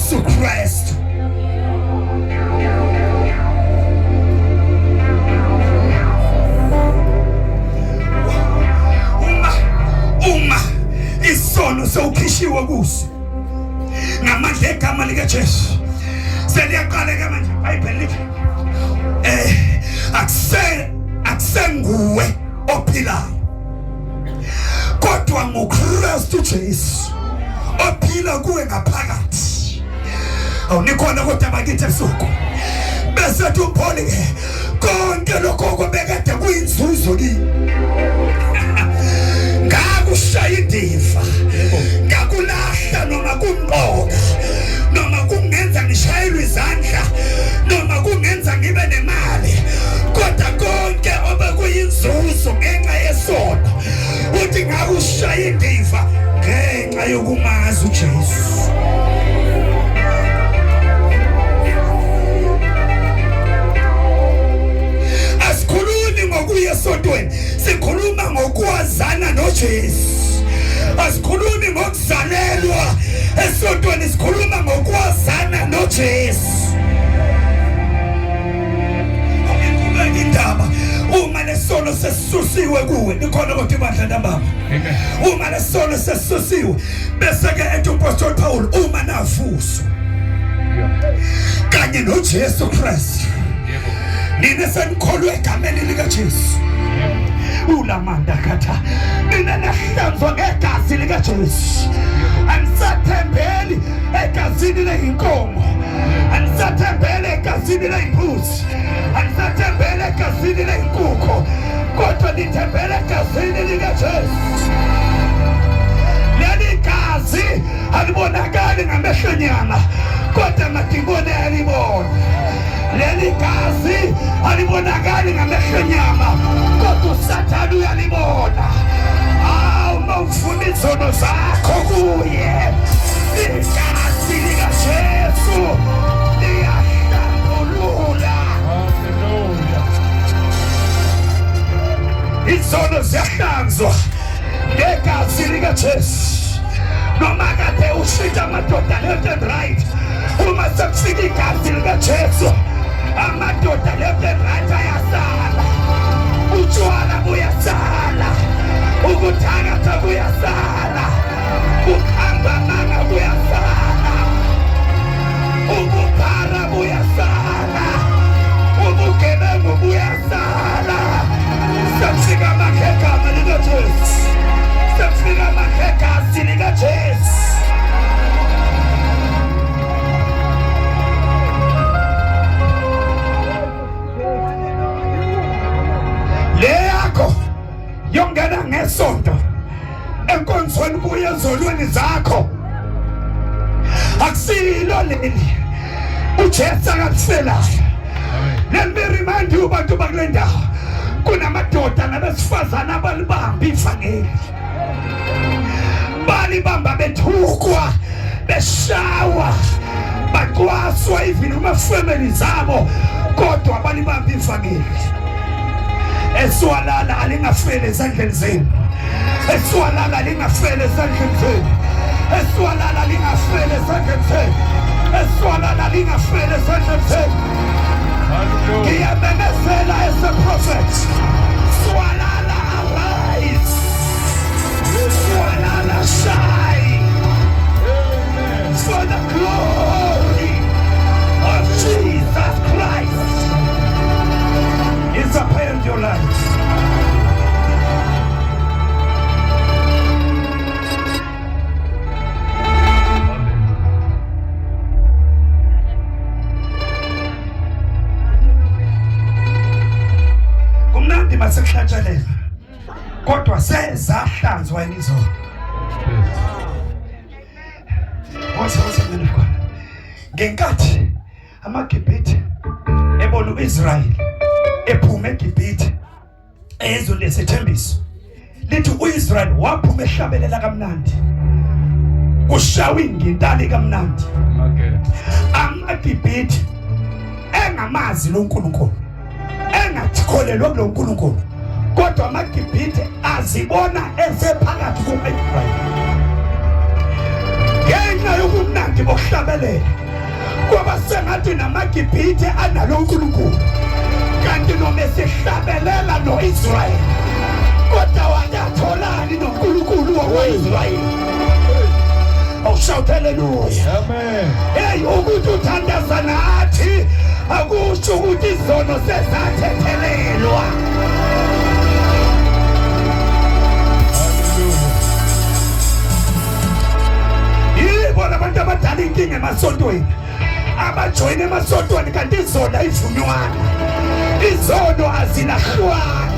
Jesu Kristu. Uma isono sewukhishiwe kuso ngamandla egama likaJesu, seliyaqala ke manje iBhayibheli lithi akusenguwe ophilayo kodwa ngoKristu Jesu ophila kuwe ngaphakathi. Awunikhona kodwa bakithi ebusuku bese ethi uPaul ke konke lokho kubekade kuyinzuzo kimi ngakushaya indiva, ngakulahla noma kumqoka, noma kungenza ngishayelwe izandla, noma kungenza ngibe nemali, kodwa konke obekuyinzuzo ngenxa yesono uthi ngakushaya indiva ngenxa yokumazi uJesu. Asikhulumi ngokuya esontweni, sikhuluma ngokwazana noJesu. Asikhulumi ngokuzalelwa esontweni, sikhuluma ngokwazana noJesu. Iqhubeka indaba uma lesono sesisusiwe kuwe, nikhona kodwa ibandla ntambama. Uma lesono sesisusiwe, bese ke ethi uMpostoli Paul, uma navuswa kanye noJesu Kristu, nina senikholwe egameni likaJesu, ulamanda khatha, nina nahlanzwa ngegazi likaJesu. Anisathembeli egazini leyinkomo, anisathembeli egazini leyimbuzi, anisathembeli egazini leyinkukhu, kodwa nithembele egazini likaJesu. Leli gazi alibonakali ngamehlo enyama, kodwa amadimoni ayalibona. Leli gazi alibonakali ngamehlo enyama, kodwa uSathane uyalibona. Awu, uma ufuna izono zakho kuye, igazi likaJesu liyahlambulula. Izono ziyahlanzwa ngegazi likaJesu. Noma kade ushintsha amadoda left and right, uma sekufika igazi likaJesu, amadoda left and right ayasala, utshwala buyasala, ukuthakatha kuyasala, ukuhamba amanga kuyasala, ukuphara buyasala, ubugebengu buyasala. Sekufika amandla egama likaJesu, sekufika amandla egazi likaJesu. Le yakho yongena ngesonto enkonzweni, buye ezolweni zakho, akusilo leli uJesu akakufelayo. Let me remind you, bantu bakule ndawo, kunamadoda nabesifazane abalibamba ivangeli, balibamba bethukwa, beshawa, bacwaswa even kuma-family zabo, kodwa balibamba ivangeli. Esiwalala alingafeli ezandleni zenu, esiwalala lingafeli ezandleni zenu, esiwalala lingafeli ezandleni zenu, esiwalala lingafeli ezandleni zenu. Ngiyamemezela as a prophet, Swalala, arise. Swalala, shine for the glory of Jesus Christ is upon your life. Kumnandi masekuhlatshelelwa, kodwa sezahlanzwa izono. Wathi mina khona ngenkathi amaGibhithe ebona uIsrayeli ephuma eGibhithe ezweni lesethembiso, lithi uIsrayeli waphuma ehlabelela kamnandi, kushawa ingintali kamnandi. AmaGibhithe engamazi lo nkulunkulu, engathikholelwa kulo nkulunkulu, kodwa amaGibhithe azibona esephakathi kuka-Israyeli ngenxa yobumnandi bokuhlabelela. Kwaba sengathi namaGibhithe analo uNkulunkulu, kanti noma esihlabelela no-Israyeli, kodwa wakatholani noNkulunkulu wakwa-Israyeli. Oh, shout hallelujah. Amen. Hey, ukuthi uthandaza nathi akusho ukuthi izono sezathethelelwa. Yibo labantu abadala inkinga emasontweni, abajoyina emasontweni kanti izono ayivunywanga, izono azilahlwanga.